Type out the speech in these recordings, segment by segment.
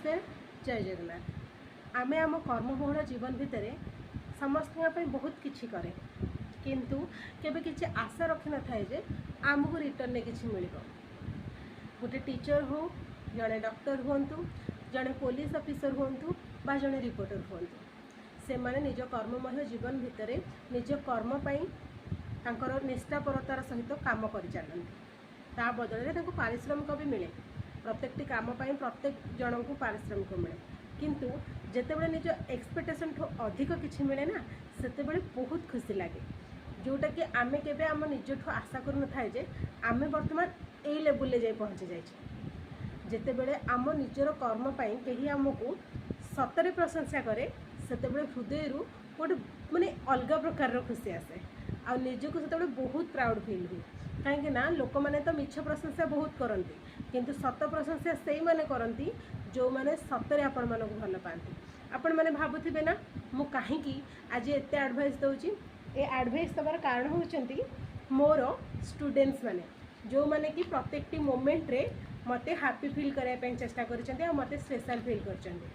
ନମସ୍କାର, ଜୟ ଜଗନ୍ନାଥ। ଆମେ ଆମ କର୍ମବହୁଳ ଜୀବନ ଭିତରେ ସମସ୍ତଙ୍କ ପାଇଁ ବହୁତ କିଛି କରେ, କିନ୍ତୁ କେବେ କିଛି ଆଶା ରଖିନଥାଏ ଯେ ଆମକୁ ରିଟର୍ଣ୍ଣରେ କିଛି ମିଳିବ। ଗୋଟେ ଟିଚର୍ ହଉ, ଜଣେ ଡକ୍ଟର ହୁଅନ୍ତୁ, ଜଣେ ପୋଲିସ ଅଫିସର ହୁଅନ୍ତୁ ବା ଜଣେ ରିପୋର୍ଟର ହୁଅନ୍ତୁ, ସେମାନେ ନିଜ କର୍ମମୟ ଜୀବନ ଭିତରେ ନିଜ କର୍ମ ପାଇଁ ତାଙ୍କର ନିଷ୍ଠାପରତାର ସହିତ କାମ କରିଚାଲନ୍ତି। ତା ବଦଳରେ ତାଙ୍କୁ ପାରିଶ୍ରମିକ ବି ମିଳେ। ପ୍ରତ୍ୟେକଟି କାମ ପାଇଁ ପ୍ରତ୍ୟେକ ଜଣଙ୍କୁ ପାରିଶ୍ରମିକ ମିଳେ, କିନ୍ତୁ ଯେତେବେଳେ ନିଜ ଏକ୍ସପେକ୍ଟେସନ୍ଠୁ ଅଧିକ କିଛି ମିଳେ ନା, ସେତେବେଳେ ବହୁତ ଖୁସି ଲାଗେ, ଯେଉଁଟାକି ଆମେ କେବେ ଆମ ନିଜଠୁ ଆଶା କରୁନଥାଏ ଯେ ଆମେ ବର୍ତ୍ତମାନ ଏଇ ଲେବୁଲରେ ଯାଇ ପହଞ୍ଚି ଯାଇଛେ। ଯେତେବେଳେ ଆମ ନିଜର କର୍ମ ପାଇଁ କେହି ଆମକୁ ସତରେ ପ୍ରଶଂସା କରେ, ସେତେବେଳେ ହୃଦୟରୁ ଗୋଟେ ମାନେ ଅଲଗା ପ୍ରକାରର ଖୁସି ଆସେ ଆଉ ନିଜକୁ ସେତେବେଳେ ବହୁତ ପ୍ରାଉଡ଼ ଫିଲ୍ ହୁଏ। କାହିଁକି ନା ଲୋକମାନେ ତ ମିଛ ପ୍ରଶଂସା ବହୁତ କରନ୍ତି, କିନ୍ତୁ ସତ ପ୍ରଶଂସା ସେଇମାନେ କରନ୍ତି ଯେଉଁମାନେ ସତରେ ଆପଣମାନଙ୍କୁ ଭଲ ପାଆନ୍ତି। ଆପଣମାନେ ଭାବୁଥିବେ ନା, ମୁଁ କାହିଁକି ଆଜି ଏତେ ଆଡ଼ଭାଇସ୍ ଦେଉଛି? ଏ ଆଡ଼ଭାଇସ୍ ଦେବାର କାରଣ ହେଉଛନ୍ତି ମୋର ଷ୍ଟୁଡେଣ୍ଟସ୍ ମାନେ, ଯେଉଁମାନେ କି ପ୍ରତ୍ୟେକଟି ମୋମେଣ୍ଟରେ ମୋତେ ହାପି ଫିଲ୍ କରିବା ପାଇଁ ଚେଷ୍ଟା କରିଛନ୍ତି ଆଉ ମୋତେ ସ୍ପେଶାଲ୍ ଫିଲ୍ କରିଛନ୍ତି।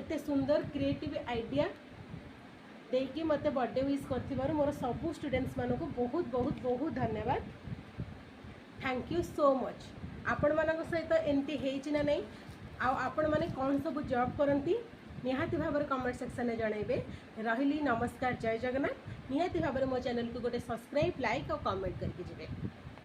ଏତେ ସୁନ୍ଦର କ୍ରିଏଟିଭ୍ ଆଇଡ଼ିଆ ଦେଇକି ମୋତେ ବର୍ଥଡ଼େ ୱିଶ୍ କରିଥିବାରୁ ମୋର ସବୁ ଷ୍ଟୁଡେଣ୍ଟସ୍ମାନଙ୍କୁ ବହୁତ ବହୁତ ବହୁତ ଧନ୍ୟବାଦ। Thank you so much. ଆପଣମାନଙ୍କ ସହିତ ଏମିତି ହେଇଛି ନା ନାହିଁ ଆଉ ଆପଣମାନେ କ'ଣ ସବୁ ଜବ୍ କରନ୍ତି, ନିହାତି ଭାବରେ କମେଣ୍ଟ ସେକ୍ସନରେ ଜଣାଇବେ। ରହିଲି, ନମସ୍କାର, ଜୟ ଜଗନ୍ନାଥ। ନିହାତି ଭାବରେ ମୋ ଚ୍ୟାନେଲକୁ ଗୋଟେ ସବସ୍କ୍ରାଇବ୍, ଲାଇକ୍ ଆଉ କମେଣ୍ଟ କରିକି ଯିବେ।